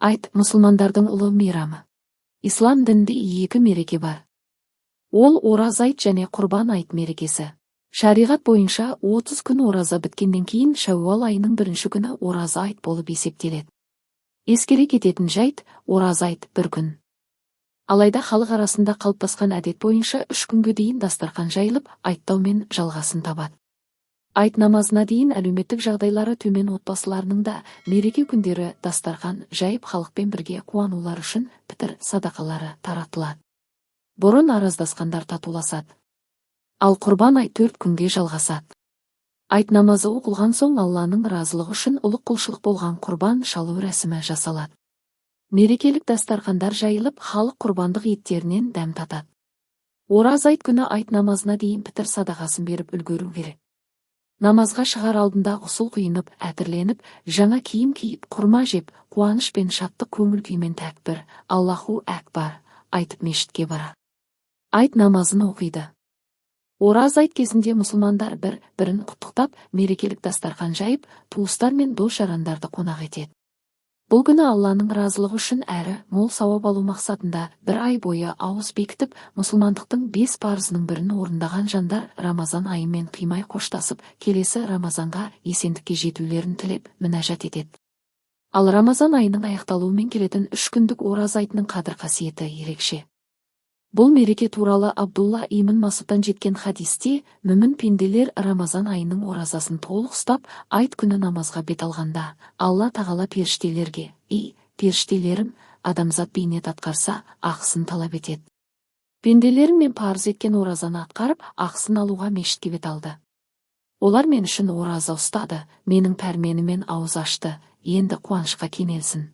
Айт – мұсылмандардың ұлы мейрамы. Ислам дінінде екі мереке бар. Ол Ораза айт және Құрбан айт мерекесі. Шариғат бойынша 30 күн ораза біткеннен кейін шәууал айының бірінші күні ораза айт болып есептеледі. Ескере кететін жайт, ораза айт бір күн. Алайда халық арасында қалыптасқан әдет бойынша 3 күнге дейін дастархан жайылып, айттаумен жалғасын табады. Айт намазына дейін әлеуметтік жағдайлары төмен отбасыларының да мереке күндері дастархан жайып, халықпен бірге қуанулары үшін пітір садақалары таратылады. Бұрын араздасқандар татуласады. Ал құрбан айт 4 күнге жалғасады. Айт намазы оқылған соң Алланың разылығы үшін ұлық құлшылық болған құрбан шалу рәсімі жасалады. Мерекелік дастархандар жайылып, халық құрбандық еттерінен дәм татады. Ораза айт күні айт намазына дейін пітір садақасын беріп үлгеру керек. Намазға шығар алдында ғұсыл құйынып, әтірленіп, жаңа киім киіп, құрма жеп, қуаныш пен шаттық көңіл күймен тәкбір, Аллаху әкбар айтып мешітке барады. Айт намазын оқиды. Ораза айт кезінде мұсылмандар бір-бірін құттықтап, мерекелік дастархан жайып, туыстар мен дос-жарандарды қонақ етеді. Бұл күні Алланың разылығы үшін әрі мол сауап алу мақсатында бір ай бойы ауыз бекітіп, мұсылмандықтың 5 парызының бірін орындаған жандар Рамазан айымен қимай қоштасып, келесі Рамазанға есендікке жетулерін тілеп, мінәжат етеді. Ал Рамазан айының аяқталуымен келетін 3 күндік ораза айтының қадір қасиеті ерекше. Бұл мереке туралы Абдулла ибн Масудтан жеткен хадисте мүмін пенделер Рамазан айының оразасын толық ұстап, айт күні намазға бет алғанда, Алла тағала періштелерге: "Ей, періштелерім, адамзат бейнет атқарса, ақысын талап етеді. Пенделерім мен парыз еткен оразаны атқарып, ақысын алуға мешітке бет алды. Олар мен үшін ораза ұстады, менің пәрменімен ауыз ашты, енді қуанышқа кенелсін.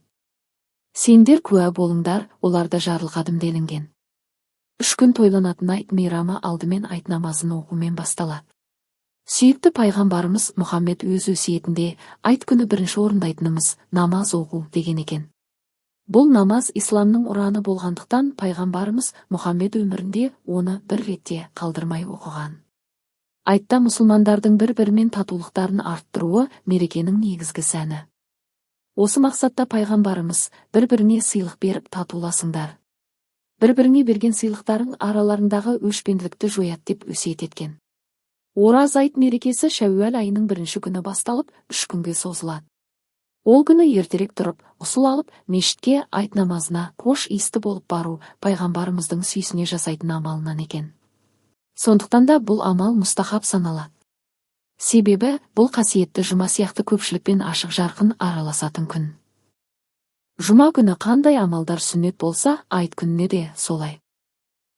Сендер куә болыңдар, оларды жарылқадым" делінген. 3 күн тойланатын айт мейрамы алдымен айт намазын оқумен басталады. Сүйікті пайғамбарымыз Мұхаммед өз өсиетінде айт күні бірінші орындайтынымыз намаз оқу деген екен. Бұл намаз исламның ұраны болғандықтан пайғамбарымыз Мұхаммед өмірінде оны бір ретте қалдырмай оқыған. Айтта мұсылмандардың бір-бірімен татулықтарын арттыруы мерекенің негізгі сәні. Осы мақсатта пайғамбарымыз бір-біріне сыйлық беріп татуласыңдар. Бір-біріңе берген сыйлықтарың араларындағы өшпенділікті жояды деп өсиет еткен. Ораза айт мерекесі шәууал айының бірінші күні басталып, 3 күнге созылады. Ол күні ертерек тұрып, ғұсыл алып, мешітке айт намазына қош иісті болып бару пайғамбарымыздың сүйсіне жасайтын амалынан екен. Сондықтан да бұл амал мұстахаб саналады. Себебі бұл қасиетті жұма сияқты көпшілікпен ашық жарқын араласатын күн. Жұма күні қандай амалдар сүннет болса, айт күніне де солай.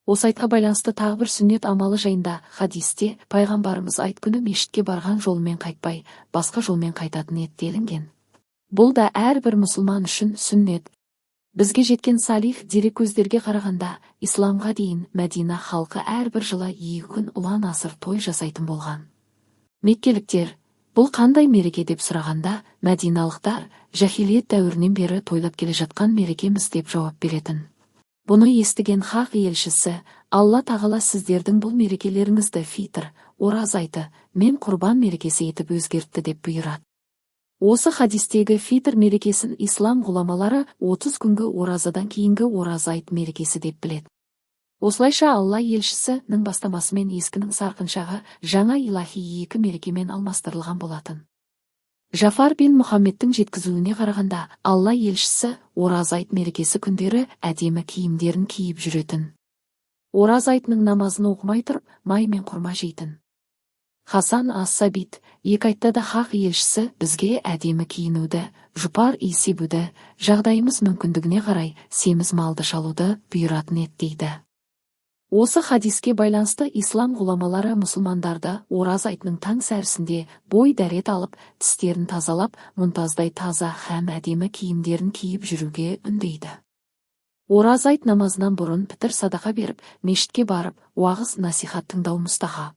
Осы айтқа байланысты тағы бір сүннет амалы жайында хадисте пайғамбарымыз айт күні мешітке барған жолымен қайтпай, басқа жолмен қайтатын еді делінген. Бұл да әрбір мұсылман үшін сүннет. Бізге жеткен салих дереккөздерге қарағанда, исламға дейін Мәдина халқы әрбір жылы 2 күн ұлан асыр той жасайтын болған. Меккеліктер бұл қандай мереке деп сұрағанда, мәдиналықтар жахилиет дәуірінен бері тойлап келе жатқан мерекеміз деп жауап беретін. Бұны естіген хақ елшісі, Алла тағала сіздердің бұл мерекелеріңізді фитр, ораза айты, мен құрбан мерекесі етіп өзгертті деп бұйырады. Осы хадистегі фитр мерекесін ислам ғұламалары 30 күнгі оразадан кейінгі ораза айт мерекесі деп біледі. Осылайша Алла елшісінің бастамасымен ескінің сарқыншағы жаңа илахи 2 мерекемен алмастырылған болатын. Жафар бин Мұхаммедтің жеткізуіне қарағанда, Алла елшісі ораза айт мерекесі күндері әдемі киімдерін киіп жүретін. Ораза айтының намазын оқымай тұрып, май мен құрма жейтін. Хасан ас-Сабит, екі айтта да хақ елшісі бізге әдемі киінуді, жұпар иіс себуді, жағдайымыз мүмкіндігіне қарай семіз малды шалуды бұйыратын еді дейді. Осы хадиске байланысты ислам ғұламалары мұсылмандарды ораза айтының таң сәрісінде бой дәрет алып, тістерін тазалап, мұнтаздай таза һәм әдемі киімдерін киіп жүруге үндейді. Ораза айт намазынан бұрын пітір садақа беріп, мешітке барып, уағыз насихат тыңдау мұстахаб.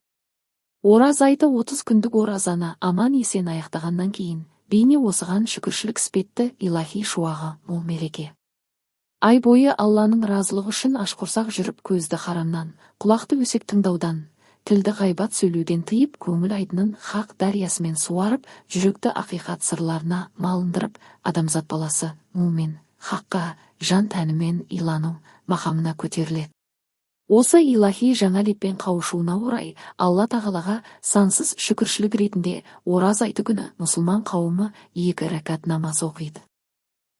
Ораза айты 30 күндік оразаны аман есен аяқтағаннан кейін, бейне осыған шүкіршілік іспетті илахи шуағы мол мереке. Ай бойы Алланың разылығы үшін ашқұрсақ жүріп көзді харамнан, құлақты өсек тыңдаудан, тілді ғайбат сөйлеуден тыйып, көңіл айдынын хақ дариясымен суарып, жүректі ақиқат сырларына малындырып, адамзат баласы мумен хаққа жан-тәнімен илану мақамына көтеріледі. Осы илахи жаңа леппен қауышуына орай Алла Тағалаға сансыз шүкіршілік ретінде Ораза айты күні мұсылман қауымы 2 рәкат намаз оқиды.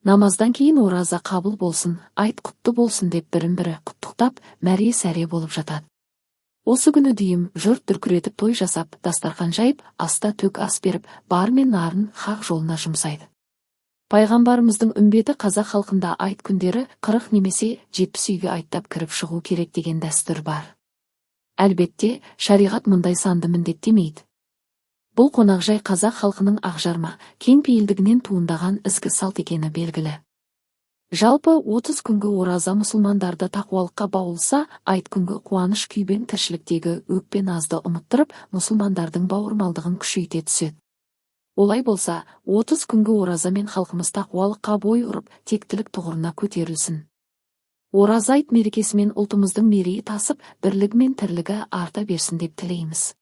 Намаздан кейін ораза қабыл болсын, айт құтты болсын деп бірін-бірі құттықтап, мәре-сәре болып жатады. Осы күні дүйім жұрт дүркіретіп той жасап, дастархан жайып, аста төк ас беріп, бар мен нарын хақ жолына жұмсайды. Пайғамбарымыздың үмбеті қазақ халқында айт күндері 40 немесе 70 үйге айттап кіріп шығу керек деген дәстүр бар. Әлбетте, шариғат мұндай санды міндеттемейді. Бұл қонақжай қазақ халқының ақжарма, кең пейілдігінен туындаған ізгі салт екені белгілі. Жалпы 30 күнгі ораза мұсылмандарды тақуалыққа баулыса, айт күнгі қуаныш күйбең тіршіліктегі өкпе назды ұмыттырып, мұсылмандардың бауырмалдығын күшейте түседі. Олай болса, 30 күнгі оразамен халқымыз тақуалыққа бой ұрып, тектілік тұғырына көтерілсін. Ораза айт мерекесімен ұлтымыздың мерейі тасып, бірлігі мен тірлігі арта берсін деп тілейміз.